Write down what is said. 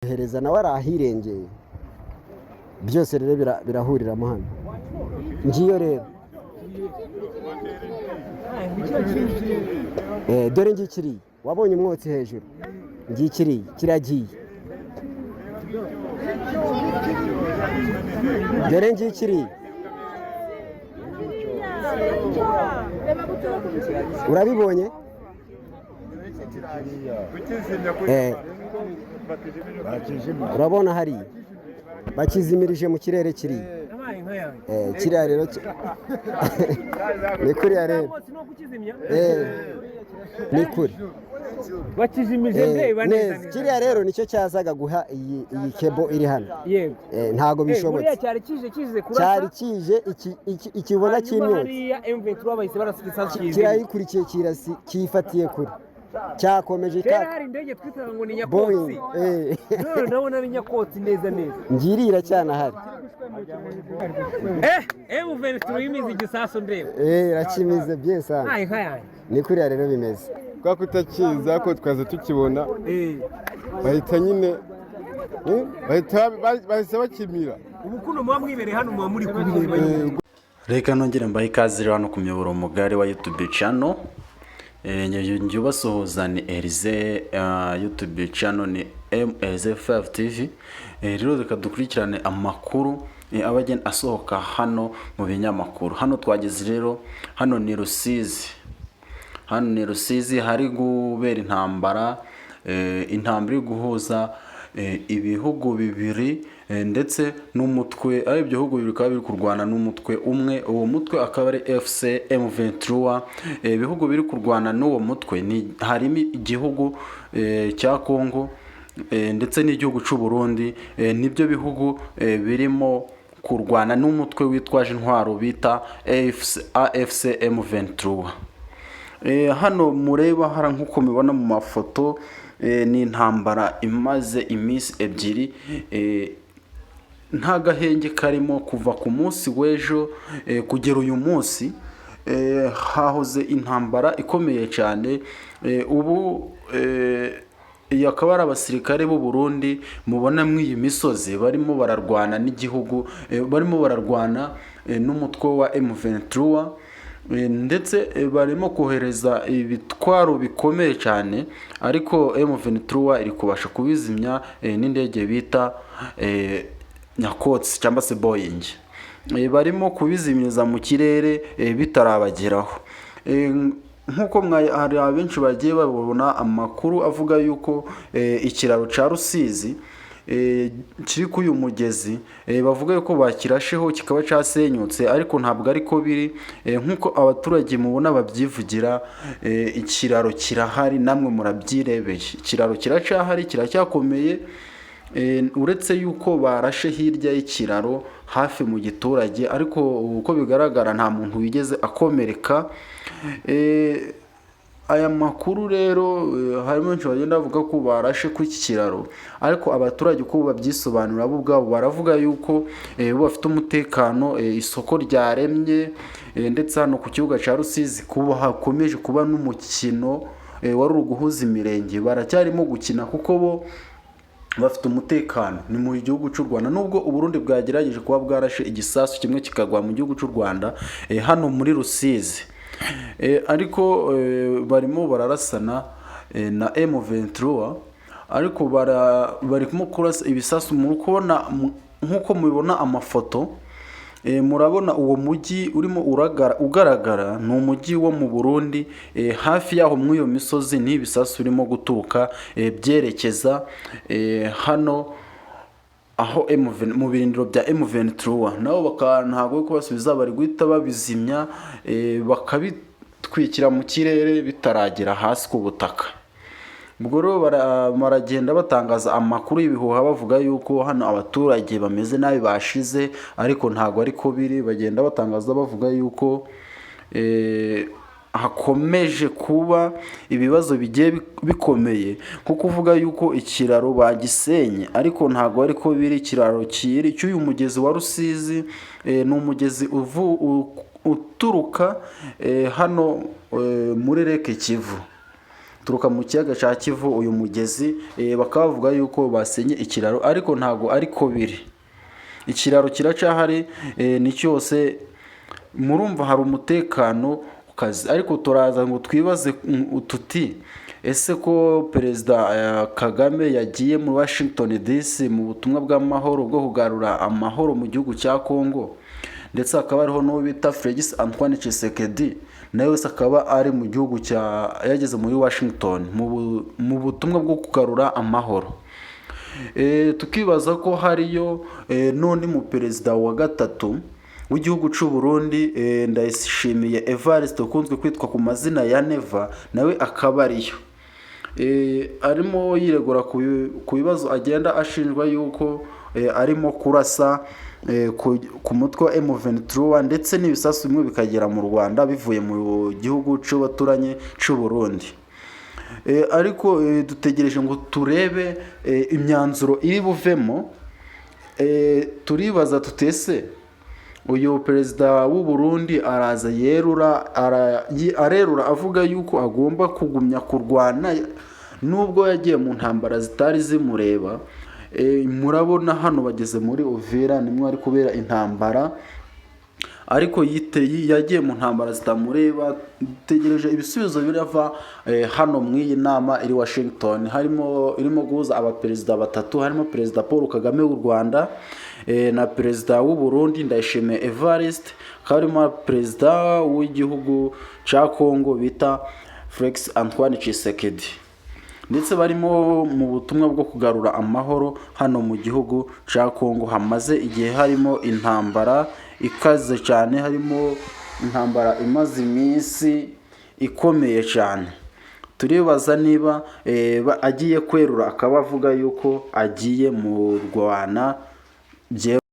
Hereza nawe ari ahirengeye. Byose rero birahuriramo hano. Ngiyo rero. Dore ngikiriye, wabonye umwotsi hejuru, ngikiriye kiragiye. Dore ngikiriye, urabibonye? Urabona hariya bakizimirije mu kirere kiriya. Kiriya rero ni kuriya rero. Ni kure. Bakijimije ndeba neza. Neza, kiriya rero nicyo cyazaga guha iyi kebo iri hano. Yego. Ntago Buriya bishobotse. Cyari kije kurasa. Cyari kije ikibona hanyuma cy'imyotsi. Hariya M23 bahise barasa igisasu kizimya. Kirayikurikiye, kirasi kiyifatiye kure, cyakomeje. Kera hari indege twitaga ngo ni nyakotsi. Boeing. None ndabona ari nyakotsi neza neza. Ngirira cyanahari. M23 yimize igisasu ndeba. Irakimize bien sana. Ntaye nka yanjye. Ni kuriya rero bimeze. Kwa kutakiza ko twaza tukibona, bahita nyine bahita bahise bakimira. Ubu kuno muba mwibereye hano, muba muri kubireba nyine. Reka nongere mbahe ikaze rero hano ku muyoboro mugari wa YouTube channel. Njye ubasuhuza ni Elize, YouTube channel ni MLZ5 TV. Rero reka dukurikirane amakuru aba agenda asohoka hano mu binyamakuru. Hano twageze rero, hano ni Rusizi. Hano ni Rusizi hari kubera intambara, intambara iri guhuza ibihugu bibiri ndetse n'umutwe, ari ibyo bihugu bibiri bikaba biri kurwana n'umutwe umwe, uwo mutwe akaba ari AFC M23. Ibihugu biri kurwana n'uwo mutwe ni harimo igihugu cya Congo ndetse n'igihugu cy'u Burundi, nibyo bihugu birimo kurwana n'umutwe witwaje intwaro bita AFC M23. Hano mureba hara nk'uko mubibona mu mafoto, ni intambara imaze iminsi 2, nta gahenge karimo kuva ku munsi w'ejo kugera uyu munsi. Hahoze intambara ikomeye cyane. Ubu iyi akaba ari abasirikare b'u Burundi mubona muri iyi misozi barimo bararwana n'igihugu, barimo bararwana n'umutwe wa M23, ndetse barimo kohereza ibitwaro bikomeye cyane, ariko M23 iri kubasha kubizimya n'indege bita Nyakotsi cyangwa se Boeing. Barimo kubizimiriza mu kirere bitarabageraho. Nk'uko hari abenshi bagiye babona amakuru avuga yuko ikiraro cya Rusizi kiri kuri uyu mugezi, bavuga yuko bakirasheho kikaba cyasenyutse, ariko ntabwo ariko biri. Nk'uko abaturage mubona babyivugira, ikiraro kirahari, namwe murabyirebeye, ikiraro kiracyahari, kiracyakomeye. Uretse yuko barashe hirya y'ikiraro hafi mu giturage, ariko uko bigaragara nta muntu wigeze akomereka. Aya makuru rero, harimo benshi bagenda bavuga ko barashe kuri iki kiraro, ariko abaturage uko babyisobanura bo ubwabo baravuga yuko bo bafite umutekano, isoko ryaremye, ndetse hano ku kibuga cya Rusizi kuba hakomeje kuba n'umukino wari uri guhuza imirenge, baracyarimo gukina kuko bo bafite umutekano. Ni mu gihugu cy'u Rwanda, nubwo Uburundi bwagerageje kuba bwarashe igisasu kimwe kikagwa mu gihugu cy'u Rwanda, hano muri Rusizi, ariko barimo bararasana na M23, ariko barimo kurasa ibisasu. Muri kubona nk'uko mubibona amafoto, murabona uwo mujyi urimo ugaragara ni umujyi wo mu Burundi, hafi yaho muri iyo misozi ni ibisasu birimo guturuka, byerekeza hano aho MV mu birindiro bya M23. Nabo bakaba ntabwo kubasubiza, bari guhita babizimya, bakabitwikira mu kirere bitaragera hasi ku butaka. Ubwo rero baragenda batangaza amakuru y'ibihuha bavuga yuko hano abaturage bameze nabi bashize, ariko ntabwo ariko biri. Bagenda batangaza bavuga yuko hakomeje kuba ibibazo bigiye bikomeye, nko kuvuga yuko ikiraro bagisenye, ariko ntabwo ariko biri. Ikiraro kiri cy'uyu mugezi wa Rusizi, ni umugezi uturuka hano muri Lake Kivu. Turuka mu kiyaga cya Kivu, uyu mugezi, bakaba bavuga yuko basenye ikiraro, ariko ntago ariko biri. Ikiraro kiracyahari, ni cyose. Murumva hari umutekano ku kazi, ariko turaza ngo twibaze tuti: ese ko Perezida Kagame yagiye muri Washington DC mu butumwa bw'amahoro bwo kugarura amahoro mu gihugu cya Congo, ndetse hakaba hariho n'uwo bita Felix Antoine Tshisekedi, nawe wese akaba ari mu gihugu cya yageze muri Washington mu butumwa bwo kugarura amahoro, tukibaza ko hariyo n'undi mu perezida wa gatatu w'igihugu cy'u Burundi, Ndayishimiye Evariste, ukunzwe kwitwa ku mazina ya Neva, nawe akaba ariyo. Arimo yiregura ku bibazo agenda ashinjwa yuko arimo kurasa ku mutwe wa M23, ndetse n'ibisasu bimwe bikagera mu Rwanda bivuye mu gihugu cy'abaturanyi cy'u Burundi. Ariko dutegereje ngo turebe imyanzuro iri buvemo. Turibaza tutese uyu perezida w'u Burundi araza yerura, arerura avuga yuko agomba kugumya kurwana nubwo yagiye mu ntambara zitari zimureba. Murabona hano bageze muri Uvira, nimwe ari kubera intambara, ariko yagiye mu ntambara zitamureba. Dutegereje ibisubizo birava hano mu iyi nama iri Washington, harimo irimo guhuza abaperezida batatu, harimo Perezida Paul Kagame w'u Rwanda, na Perezida w'u Burundi Ndayishimiye Evariste, hakaba harimo Perezida w'igihugu cya Congo bita Felix Antoine Tshisekedi, ndetse barimo mu butumwa bwo kugarura amahoro hano mu gihugu cya Congo hamaze igihe harimo intambara ikaze cyane, harimo intambara imaze iminsi ikomeye cyane. Turibaza niba agiye kwerura akaba avuga yuko agiye mu Rwanda.